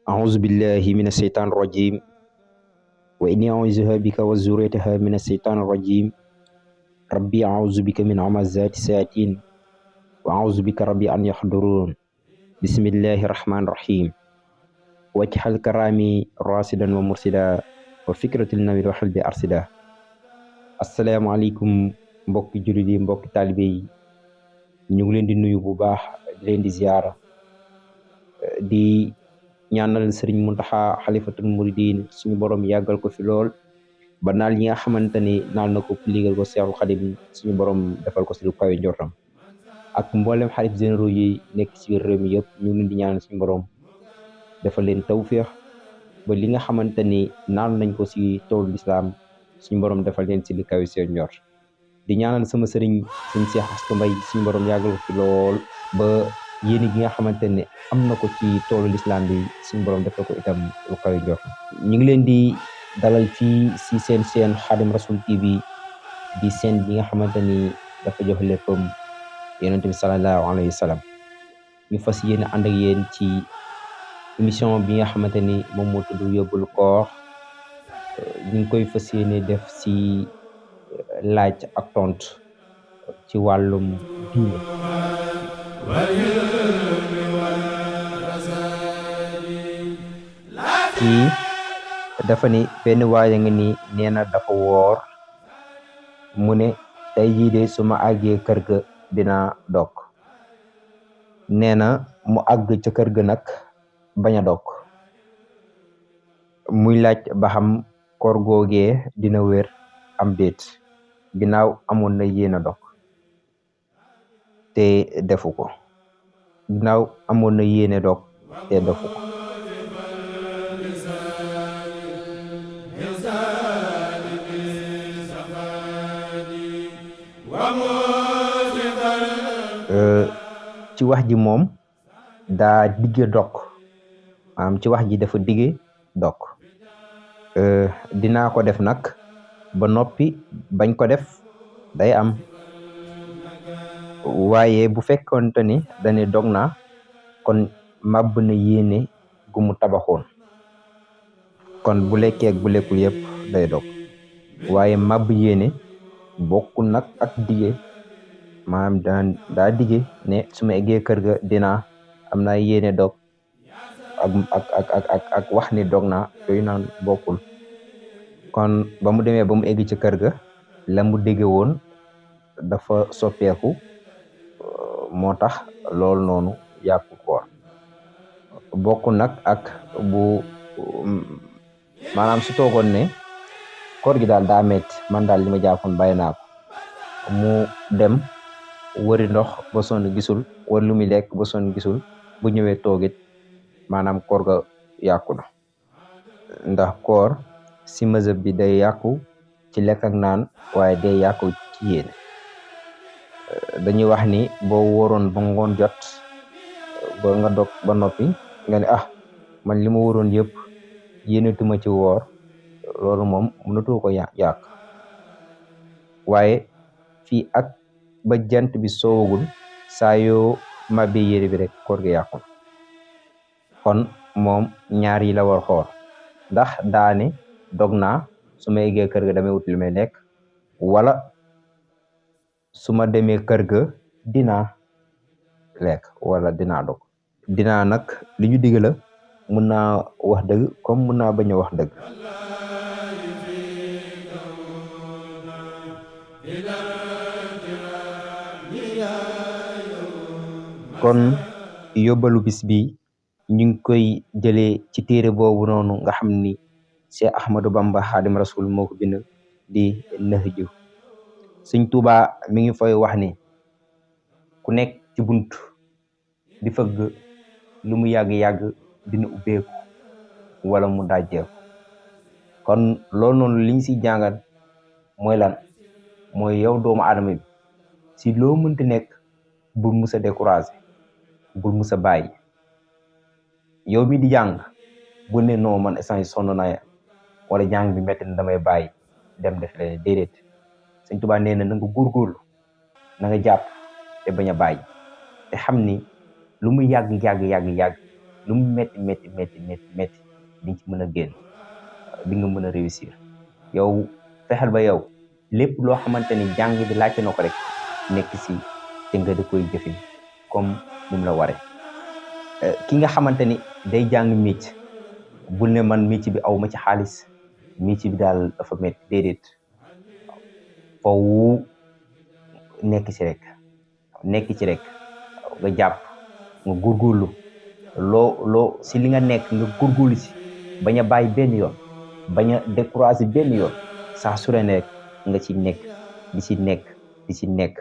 أعوذ بالله من الشيطان الرجيم وإني أعوذها بك وذريتها من الشيطان الرجيم ربي أعوذ بك من همزات الشياطين وأعوذ بك ربي أن يحضرون بسم الله الرحمن الرحيم واجعل كرامي راشدا ومرشدا وفكرة النبي وحلبي أرشدا السلام عليكم mbokki jullit yi mbokki taalibe yi ñu ngi leen di nuyu bu baax di leen di ziyaara di ñaanal sëriñ Muntaxa xalifatul muridin suñu borom yàggal ko fi lool ba naal yi nga xamante ni naal na ko liggéeyal ko Seexul Xadim suñu borom defal ko si lu kawe njortam ak mboolem xalif généraux yi nekk ci biir réew mi yëpp ñu ngi leen di ñaanal suñu borom defal leen tawféex ba li nga xamante ni naal nañ ko si toolu lislaam suñu borom defal leen si li kawe seen njort di ñaanal sama sëriñ suñu Seex Astu Mbay suñu borom yàggal ko fi lool ba yéene gi nga xamante ne am na ko ci toolu lislaam bi suñu borom defal ko itam lu kawe njort ñu ngi leen di dalal fii si seen Xaadim Rasul TV di seen bi nga xamante ni dafa jox léppam yonent bi sallallahu alayhi wa sallam ñu fas yéene ànd ak yéen ci émission bi nga xamante ni moom moo tudd yóbbalu koor ñu ngi koy fas yéene def si laaj ak tontu ci wàllum diine kii dafa ni benn waaye nga ni nee na dafa woor mu ne tey jii de su ma àggee kër ga dina dog nee na mu àgg ca kër ga nag bañ a dog muy laaj ba xam koor googee dina wér am déet ginnaaw amoon na yéen a dog te defu ko ginnaaw amoon na yéene dog te defu ko ci wax ji moom daa digge dog maanaam ci wax ji dafa digge dog dinaa ko def nag ba noppi bañ ko def day am waaye bu fekkonte ni dañu dog naa kon màbb na yéene gu mu tabaxoon kon bu lekkee ak bu lekkul yëpp day dog waaye màbb yéene bokkul nag ak dige maanaam daa dige ne su ma eggee kër ga dinaa am naa yéene dog ak wax ni dog naa yooyu naan bokkul kon ba mu demee ba mu egg ci kër ga la mu dige woon dafa soppeeku moo tax loolu noonu yàqu koor bokk nag ak bu maanaam su toogoon ne koor gi daal daa metti man daal li ma jàppoon bàyyi naa ko mu dem wëri ndox ba sonn gisul wala lu muy lekk ba sonn gisul bu ñëwee toogit maanaam koor ga yàqu na ndax koor si mazhab bi day yàqu ci lekk ak naan waaye day yàqu ci yéene dañuy wax ni boo wóoroon ba ngoon jot ba nga dog ba noppi nga ne man li ma wóoroon yëpp yéenetuma ci woor loolu moom mënatoo ko yàq waaye fii ak ba jant bi soowagul saa yoo mabbe yére bi rek koor gi yàqu kon moom ñaar yi la war xool ndax daane dog naa su ma eggee kër ga damay wut lu may lekk wala su ma demee kër ga dinaa lekk wala dinaa dog dinaa nag li ñu digg la mun naa wax dëgg comme mun naa bañ a wax dëgg kon yóbbalu bis bi ñu ngi koy jëlee ci téere boobu noonu nga xam ni Cheikh Ahmadou Bamba Xaadim Rasul moo ko bind di Nahju Sëñ Tuubaa mi ngi fay wax ni ku nekk ci bunt di fëgg lu mu yàgg-yàgg dina ubbeeku wala mu dajjeeku kon loolu noonu liñ si jàngal mooy lan mooy yow doomu aadama bi si loo mënti nekk bul musa découragé bul musa bàyyi yow mi di jàng bu ne non man instant yi sonn naa wala jàng bi métti na damay bàyyi dem def leneen déedéet Sëñ Tuubaa nee na nga góorgóorlu na nga jàpp te bañ a bàyyi te xam ni lu mu yàgg lu mu métti génn di nga mën a réussir. yow fexeel ba yow lépp loo xamante ni jàng bi laajte na ko rek nekk si te nga da koy jëfin comme ni mu la waree. ki nga xamante ni day jàng métier bul ne man métier bi aw ma ci xaalis, métier bi daal dafa métti, déedéet. foofu nekk ci rek nga jàpp nga góorgóorlu loo si li nga nekk nga góorgóorlu si bañ a bàyyi benn yoon, bañ a découragé benn yoon. saa su ne rek nga ci nekk di ci nekk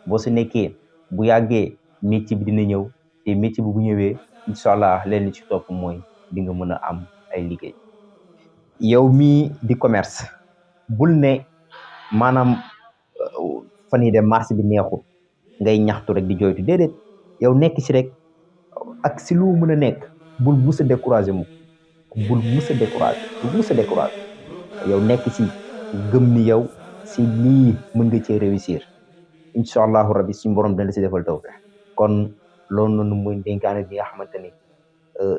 boo su nekkee bu yàggee métier bi dina ñëw, te métier bi bu ñëwee incha allah leen ci topp mooy di nga mën a am ay liggéey. yow mii di commerce bul ne maanaam fan yii de marché bi neexul ngay ñaxtu rek di jooytu, déedéet. yow nekk ci rek ak si lu mën a nekk bul mus a découragé mu bul mus a découragé yow nekk ci gëm ni yow si lii mën nga cee réussir incha allahu rabbi suñu borom dana si defal tawfeex. kon loolu noonu mooy dénkaane bi nga xamante ni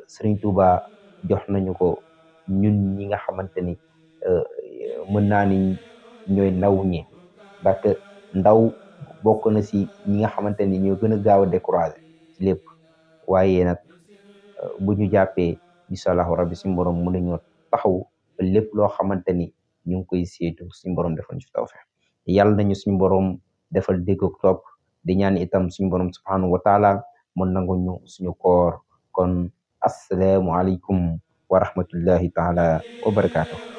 Serigne Touba jox nañu ko ñun ñi nga xamante ni mën naa ni ñooy ndaw ñi, ndaxte ndaw bokk na si ñi nga xamante ni ñoo gën a gaaw a découragé ci lépp. waaye nag bu ñu jàppee incha allahu rabbi suñu borom mën nañoo taxaw lépp loo xamante ni ñu ngi koy séetu suñu borom defal ñu ci tawfeex. yàlla nañu suñu borom defal dégg ak topp di ñaan itam suñu borom subhanahu wa taala mu nangu ñu suñu koor. kon assalaamu aleykum wa rahmatullahi taala wa barakaatu.